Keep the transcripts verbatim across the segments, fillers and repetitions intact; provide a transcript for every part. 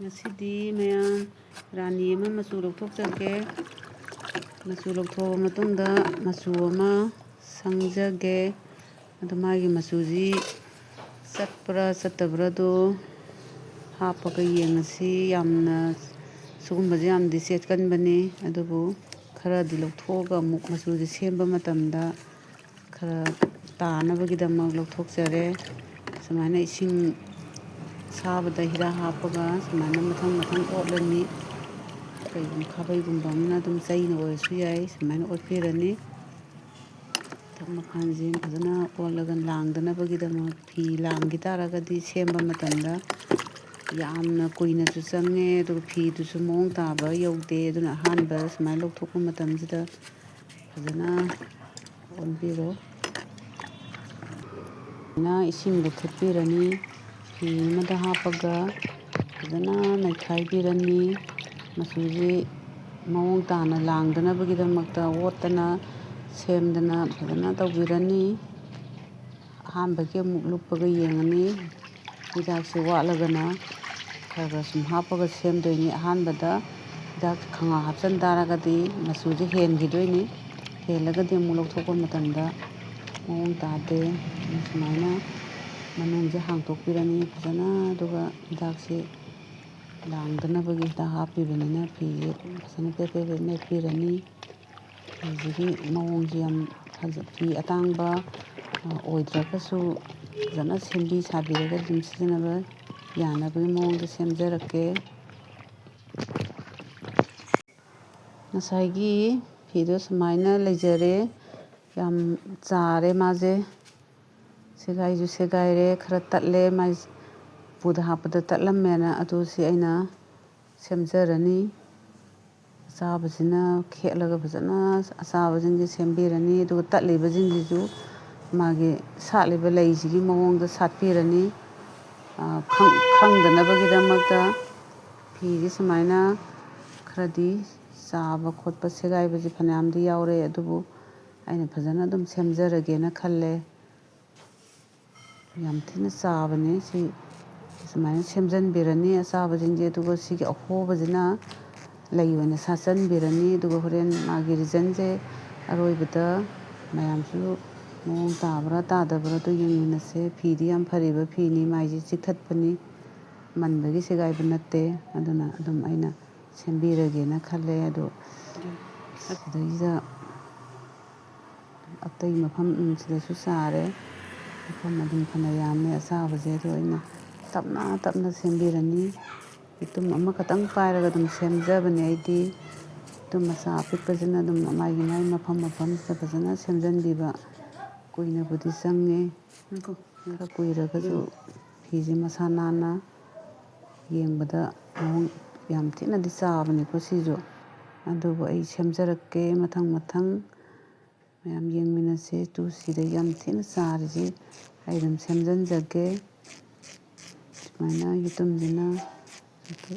ꯉꯁꯤꯗꯤ ꯃꯌꯥꯝ ꯔꯥꯅꯤ ꯑꯃ ꯃꯆꯨ ꯂꯧꯊꯣꯛꯆꯒꯦ꯫ ꯃꯆꯨ ꯂꯧꯊꯣꯛꯑꯕ ꯃꯇꯨꯡꯗ ꯃꯆꯨ ꯑꯃ ꯁꯪꯖꯒꯦ꯫ ꯑꯗꯣ ꯃꯥꯒꯤ ꯃꯆꯨꯁꯤ ꯆꯠꯄ꯭ꯔꯥ ꯆꯠꯇꯕ꯭ꯔꯥꯗꯣ ꯍꯥꯞꯄꯒ ꯌꯦꯡꯉꯁꯤ꯫ ꯌꯥꯝꯅ ꯁꯤꯒꯨꯝꯕꯁꯦ ꯌꯥꯝꯗꯤ ꯆꯦꯠꯀꯟꯕꯅꯤ, ꯑꯗꯨꯕꯨ ꯈꯔꯗꯤ ꯂꯧꯊꯣꯛꯑꯒ ꯑꯃꯨꯛ ꯃꯆꯨꯁꯦ ꯁꯦꯝꯕ ꯃꯇꯝꯗ ꯈꯔ ꯇꯥꯅꯕꯒꯤꯗꯃꯛ ꯂꯧꯊꯣꯛꯆꯔꯦ꯫ ꯁꯨꯃꯥꯏꯅ ꯏꯁꯤꯡ ꯑꯁꯥꯕꯗ ꯍꯤꯗꯥꯛ ꯍꯥꯞꯄꯒ ꯁꯨꯃꯥꯏꯅ ꯃꯊꯪ ꯃꯊꯪ ꯑꯣꯠꯂꯅꯤ꯫ ꯀꯩꯒꯨꯝꯕ ꯈꯥꯕꯩꯒꯨꯝꯕ ꯑꯃꯅ ꯑꯗꯨꯝ, ꯆꯩꯅ ꯑꯣꯏꯔꯁꯨ ꯌꯥꯏ, ꯁꯨꯃꯥꯏꯅ ꯑꯣꯠꯄꯤꯔꯅꯤ꯫ ꯃꯊꯛ ꯃꯈꯥꯁꯦ ꯐꯖꯅ ꯑꯣꯠꯂꯒ ꯂꯥꯡꯗꯅꯕꯒꯤꯗꯃꯛ, ꯐꯤ ꯂꯥꯡꯈꯤ ꯇꯥꯔꯒꯗꯤ ꯁꯦꯝꯕ ꯃꯇꯝꯗ ꯌꯥꯝꯅ ꯀꯨꯏꯅꯁꯨ ꯆꯪꯉꯦ, ꯑꯗꯨꯒ ꯐꯤꯗꯨꯁꯨ ꯃꯑꯣꯡ ꯇꯥꯕ ꯌꯧꯗꯦ꯫ ꯑꯗꯨꯅ ꯑꯍꯥꯟꯕ ꯁꯨꯃꯥꯏꯅ ꯂꯧꯊꯣꯛꯄ ꯃꯇꯝꯁꯤꯗ ꯐꯖꯅ ꯑꯣꯟꯕꯤꯔꯣ꯫ ꯐꯖꯅ ꯏꯁꯤꯡꯗ ꯊꯤꯠꯄꯤꯔꯅꯤ꯫ ꯐꯤ ꯑꯃꯗ ꯍꯥꯞꯄꯒ ꯐꯖꯅ ꯅꯩꯈꯥꯏꯕꯤꯔꯅꯤ꯫ ꯃꯆꯨꯁꯤ ꯃꯑꯣꯡ ꯇꯥꯅ ꯂꯥꯡꯗꯅꯕꯒꯤꯗꯃꯛꯇ ꯑꯣꯠꯇꯅ ꯁꯦꯝꯗꯅ ꯐꯖꯅ ꯇꯧꯕꯤꯔꯅꯤ꯫ ꯑꯍꯥꯟꯕꯒꯤ ꯑꯃꯨꯛ ꯂꯨꯞꯄꯒ ꯌꯦꯡꯉꯅꯤ꯫ ꯍꯤꯗꯥꯛꯁꯦ ꯋꯥꯠꯂꯒꯅ ꯈꯔ ꯈꯔ ꯁꯨꯝ ꯍꯥꯞꯄꯒ ꯁꯦꯝꯗꯣꯏꯅꯤ꯫ ꯑꯍꯥꯟꯕꯗ ꯍꯤꯗꯥꯛ ꯈꯪꯍꯥꯞ ꯍꯥꯞꯆꯤꯟ ꯇꯥꯔꯒꯗꯤ ꯃꯆꯨꯁꯦ ꯍꯦꯟꯈꯤꯗꯣꯏꯅꯤ꯫ ꯍꯦꯜꯂꯒꯗꯤ ꯑꯃꯨꯛ ꯂꯧꯊꯣꯛꯄ ꯃꯇꯝꯗ ꯃꯑꯣꯡ ꯇꯥꯗꯦ꯫ ꯁꯨꯃꯥꯏꯅ ꯃꯅꯨꯡꯁꯦ ꯍꯥꯡꯇꯣꯛꯄꯤꯔꯅꯤ ꯐꯖꯅ, ꯑꯗꯨꯒ ꯍꯤꯗꯥꯛꯁꯦ ꯂꯥꯡꯗꯅꯕꯒꯤ ꯍꯤꯗꯥꯛ ꯍꯥꯞꯄꯤꯕꯅꯤꯅ ꯐꯤꯁꯦ ꯐꯖꯅ ꯄꯦꯠ ꯄꯦꯠ ꯄꯦꯠ ꯃꯦꯠꯄꯤꯔꯅꯤ꯫ ꯐꯤꯁꯤꯒꯤ ꯃꯑꯣꯡꯁꯦ ꯌꯥꯝ ꯐꯖ-, ꯐꯤ ꯑꯇꯥꯡꯕ, ꯑ, ꯑꯣꯏꯗ꯭ꯔꯒꯁꯨ ꯐꯖꯅ ꯁꯦꯝꯕꯤ ꯁꯥꯕꯤꯔꯒ ꯑꯗꯨꯝ ꯁꯤꯖꯤꯟꯅꯕ ꯌꯥꯅꯕꯒꯤ ꯃꯑꯣꯡꯗ ꯁꯦꯝꯖꯔꯛꯀꯦ꯫ ꯉꯁꯥꯏꯒꯤ ꯐꯤꯗꯣ ꯁꯨꯃꯥꯏꯅ ꯂꯩꯖꯔꯦ꯫ ꯌꯥꯝ ꯆꯥꯔꯦ ꯃꯥꯁꯦ꯫ ꯁꯦꯒꯥꯏꯁꯨ ꯁꯦꯒꯥꯏꯔꯦ, ꯈꯔ ꯇꯠꯂꯦ꯫ ꯃꯥꯏ ꯎꯄꯨꯗ ꯍꯥꯞꯄꯗ ꯇꯠꯂꯝꯃꯦꯅ ꯑꯗꯨ ꯁꯤ ꯑꯩꯅ ꯁꯦꯝꯖꯔꯅꯤ꯫ ꯑꯆꯥꯕꯁꯤꯅ ꯈꯦꯠꯂꯒ ꯐꯖꯅ ꯑꯆꯥꯕꯁꯤꯡꯁꯦ ꯁꯦꯝꯕꯤꯔꯅꯤ꯫ ꯑꯗꯨꯒ ꯇꯠꯂꯤꯕꯁꯤꯡꯁꯤꯁꯨ ꯃꯥꯒꯤ ꯁꯥꯠꯂꯤꯕ ꯂꯩꯁꯤꯒꯤ ꯃꯑꯣꯡꯗ ꯁꯥꯠꯄꯤꯔꯅꯤ꯫ ꯑ, ꯈꯪ-, ꯈꯪꯗꯅꯕꯒꯤꯗꯃꯛꯇ ꯐꯤꯁꯦ ꯁꯨꯃꯥꯏꯅ ꯈꯔꯗꯤ ꯆꯥꯕ ꯈꯣꯠꯄ ꯁꯦꯒꯥꯏꯕꯁꯦ ꯐꯅꯌꯥꯝꯗꯤ ꯌꯥꯎꯔꯦ, ꯑꯗꯨꯕꯨ ꯑꯩꯅ ꯐꯖꯅ ꯑꯗꯨꯝ ꯁꯦꯝꯖꯔꯒꯦꯅ ꯈꯜꯂꯦ꯫ ꯌꯥꯝ ꯊꯤꯅ ꯆꯥꯕꯅꯦ ꯁꯤ꯫ ꯑꯗꯨꯃꯥꯏꯅ ꯁꯦꯝꯖꯤꯟꯕꯤꯔꯅꯤ ꯑꯆꯥꯕꯁꯤꯡꯁꯦ꯫ ꯑꯗꯨꯒ ꯁꯤꯒꯤ ꯑꯍꯣꯕꯁꯤꯅ ꯂꯩ ꯑꯣꯏꯅ ꯁꯥꯠꯆꯟꯕꯤꯔꯅꯤ꯫ ꯑꯗꯨꯒ ꯍꯣꯔꯦꯟ ꯃꯥꯒꯤ ꯔꯤꯖꯟꯁꯦ ꯑꯔꯣꯏꯕꯗ ꯃꯌꯥꯝꯁꯨ ꯃꯑꯣꯡ ꯇꯥꯕ꯭ꯔꯥ ꯇꯥꯗꯕ꯭ꯔꯥꯗꯣ ꯌꯦꯡꯃꯤꯟꯅꯁꯦ꯫ ꯐꯤꯗꯤ ꯌꯥꯝ ꯐꯔꯤꯕ ꯐꯤꯅꯤ, ꯃꯥꯏꯁꯤ ꯆꯤꯛꯊꯠꯄꯅꯤ, ꯃꯟꯕꯒꯤ ꯁꯦꯒꯥꯏꯕ ꯅꯠꯇꯦ꯫ ꯑꯗꯨꯅ ꯑꯗꯨꯝ ꯑꯩꯅ ꯁꯦꯝꯕꯤꯔꯒꯦꯅ ꯈꯜꯂꯦ꯫ ꯑꯗꯣ ꯁꯤꯗꯩꯁꯤꯗ ꯑꯇꯩ ꯃꯐꯝ ꯁꯤꯗꯁꯨ ꯆꯥꯔꯦ꯫ ꯃꯐꯝ ꯑꯗꯨꯝ ꯐꯅ ꯌꯥꯝꯃꯦ ꯑꯆꯥꯕꯁꯦ꯫ ꯑꯗꯣ ꯑꯩꯅ ꯇꯞꯅ ꯇꯞꯅ ꯁꯦꯝꯕꯤꯔꯅꯤ꯫ ꯌꯦꯇꯨꯝ ꯑꯃꯈꯛꯇꯪ ꯄꯥꯏꯔꯒ ꯑꯗꯨꯝ ꯁꯦꯝꯖꯕꯅꯦ ꯑꯩꯗꯤ꯫ ꯌꯦꯇꯨꯝ ꯃꯆꯥ ꯑꯄꯤꯛꯄꯁꯤꯅ ꯑꯗꯨꯝ ꯃꯥꯒꯤ ꯃꯥꯒꯤ ꯃꯐꯝ ꯃꯐꯝꯁꯤꯗ ꯐꯖꯅ ꯁꯦꯝꯖꯟꯕꯤꯕ꯫ ꯀꯨꯏꯅꯕꯨꯗꯤ ꯆꯪꯉꯦ꯫ ꯉꯥꯏꯈꯣ꯫ ꯈꯔ ꯀꯨꯏꯔꯒꯁꯨ ꯐꯤꯁꯦ ꯃꯁꯥ ꯅꯥꯟꯅ ꯌꯦꯡꯕꯗ ꯃꯑꯣꯡ ꯌꯥꯝ ꯊꯤꯅꯗꯤ ꯆꯥꯕꯅꯤꯀꯣ ꯁꯤꯁꯨ꯫ ꯑꯗꯨꯕꯨ ꯑꯩ ꯁꯦꯝꯖꯔꯛꯀꯦ ꯃꯊꯪ ꯃꯊꯪ꯫ ꯃꯌꯥꯝ ꯌꯦꯡꯃꯤꯟꯅꯁꯦ꯫ ꯇꯨ ꯁꯤꯗ ꯌꯥꯝ ꯊꯤꯅ ꯆꯥꯔꯤꯁꯤ ꯑꯩ ꯑꯗꯨꯝ ꯁꯦꯝꯖꯤꯟꯖꯒꯦ꯫ ꯁꯨꯃꯥꯏꯅ ꯌꯦꯇꯨꯝꯁꯤꯅ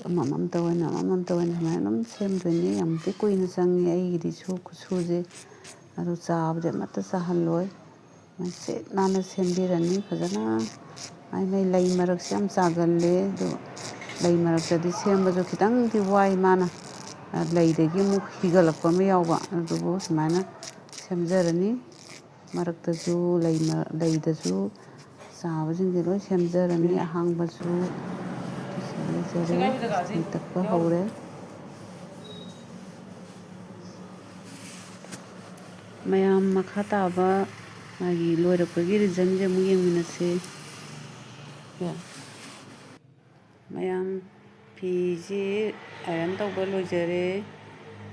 ꯑꯃꯃꯝꯇ ꯑꯣꯏꯅ ꯑꯃꯃꯝꯇ ꯑꯣꯏꯅ ꯁꯨꯃꯥꯏꯅ ꯑꯗꯨꯝ ꯁꯦꯝꯗꯣꯏꯅꯤ꯫ ꯌꯥꯝꯗꯤ ꯀꯨꯏꯅ ꯆꯪꯉꯤ ꯑꯩꯒꯤꯗꯤ ꯁꯨ ꯈꯨꯠꯁꯨꯁꯦ꯫ ꯑꯗꯨ ꯆꯥꯕꯗꯤ ꯑꯃꯠꯇ ꯆꯥꯍꯜꯂꯣꯏ꯫ ꯃꯁꯤ ꯅꯥꯟꯅ ꯁꯦꯝꯕꯤꯔꯅꯤ ꯐꯖꯅ꯫ ꯃꯥꯏ ꯃꯥꯏ ꯂꯩ ꯃꯔꯛꯁꯦ ꯌꯥꯝ ꯆꯥꯒꯜꯂꯦ꯫ ꯑꯗꯣ ꯂꯩ ꯃꯔꯛꯇꯗꯤ ꯁꯦꯝꯕꯁꯨ ꯈꯤꯇꯪꯗꯤ ꯋꯥꯏ ꯃꯥꯅ꯫ ꯂꯩꯗꯒꯤ ꯑꯃꯨꯛ ꯍꯤꯒꯠꯂꯛꯄ ꯑꯃ ꯌꯥꯎꯕ꯫ ꯑꯗꯨꯕꯨ ꯁꯨꯃꯥꯏꯅ ꯁꯦꯝꯖꯔꯅꯤ꯫ ꯃꯔꯛꯇꯁꯨ ꯂꯩ ꯃ-, ꯂꯩꯗꯁꯨ ꯆꯥꯕꯁꯤꯡꯁꯦ ꯂꯣꯏ ꯁꯦꯝꯖꯔꯅꯤ꯫ ꯑꯍꯥꯡꯕꯁꯨ ꯁꯤ ꯂꯩꯖꯔꯦ꯫ ꯁꯤ ꯇꯛꯄ ꯍꯧꯔꯦ꯫ ꯃꯌꯥꯝ ꯃꯈꯥ ꯇꯥꯕ ꯃꯥꯒꯤ ꯂꯣꯏꯔꯛꯄꯒꯤ ꯔꯤꯖꯟꯁꯦ ꯑꯃꯨꯛ ꯌꯦꯡꯃꯤꯟꯅꯁꯦ꯫ ꯃꯌꯥꯝ ꯐꯤꯁꯤ ꯑꯥꯏꯔꯟ ꯇꯧꯕ ꯂꯣꯏꯖꯔꯦ꯫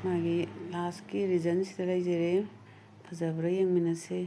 ꯃꯥꯒꯤ ꯂꯥꯁꯀꯤ ꯔꯤꯖꯟꯁꯤꯗ ꯂꯩꯖꯔꯦ꯫ ꯐꯖꯕ꯭ꯔꯥ ꯌꯦꯡꯃꯤꯟꯅꯁꯦ꯫